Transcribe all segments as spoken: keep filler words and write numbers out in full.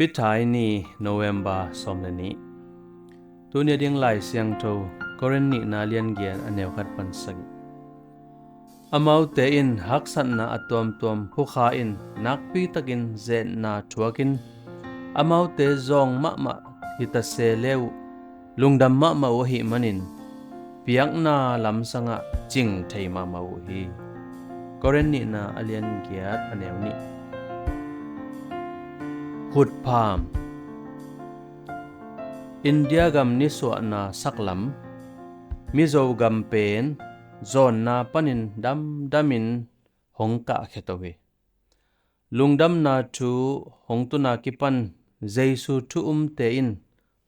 Pithai ni, November sawm le nih. Tuni a ding Lai Siangtho, Korin nihna a lian giat a neu khat pan sagih. Amaute in haksatna a tuamtuam phukha in, nakpitakin zetna thuakin, amaute zawng mahmah hi ta se le uh, lungdam mahmah uh ahih manin, piakna lamsangah cing thei mahmah uh hi. Korin nihna a lian giat a neu nih. Khutpham. India gam nisuahna saklam, Mizo gam pen zawnna panin damdamin hong kahkhia to hi. Lungdamna thu hong tuna kipan Jesu thu umte in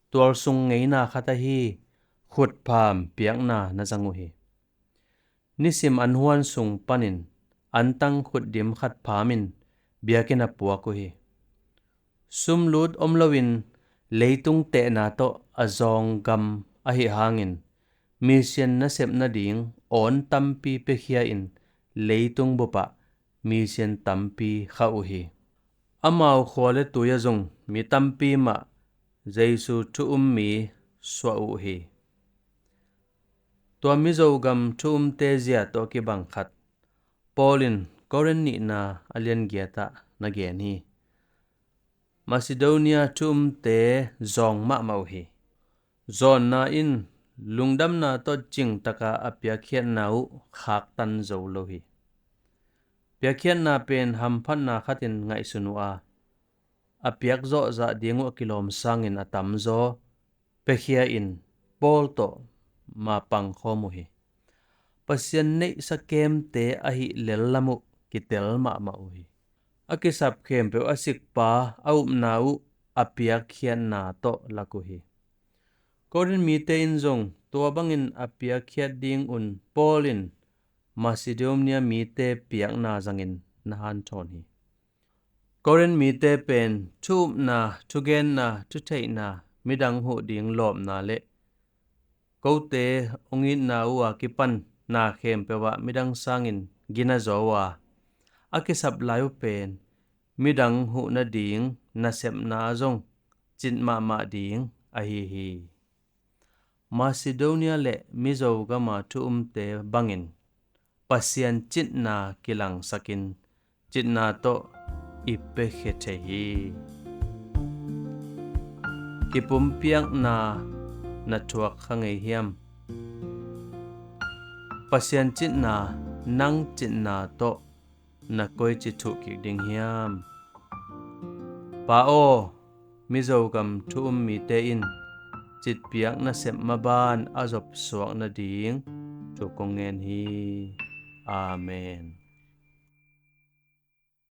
tualsung ngeina khat ahi khutpham piakna na zang uh hi. Nisim an huan sung panin antang khutdim khat phamin biakinn a puak uh hi. Sumlut om loin leitung tehna tawh a zawng gam ahi hangin, misian nasep nading awn tampi piakhia in leitung bupah misian tampi khah uh hi. Amau khua le tui ah zong mi tampi mah Jesu thu um mi suah uh hi. Tua Mizo gam thu umte zia tawh kibang khat Paul in Korin nihna a lian giat ah na gen hi. Macedonia thu umte zawng mahmah uh hi. Zawnna in lungdamna tawh cingtaka a piakkhiatna uh khaktan zo lo hi. Piakkhiatna pen hamphatna khatin ngaihsun uh a, a piak zawhzah ding uh a kilawm sangin a tamzaw piakhia in Paul tawh mapang khawm uh hi. Pasian neihsa kemte ahih lel lam uh kitel mahmah uh hi. A kisap khempeuh a sikpa a upna uh a piakkhiatna tawh lak uh hi. Korin mite in zong tua bangin a piakkhiat dingun Paul in Macedonia mite piakna zangin na hanthawn hi. Korin mite pen thu upna, thugenna, thutheihna, midang huh ding lawpna le kote hong itna uh a kipan na khempeuh ah midang sangin gina zaw uh a, a kisap lai uh pen midang huh nading nasepna ah zong cit mahmah ding ahi hi. Macedonia le Mizo gama thu umte bangin Pasian citna kilangsakin citna tawh i piakhia thei hi. Kipumpiakna na thuak kha ngei hiam? Pasian citna nang citna tawh na koici thuh kik ding hiam? Pa aw, Mizo gam thu um mite in citpiak nasep maban a zopsuak nading thu kong ngen hi. Amen.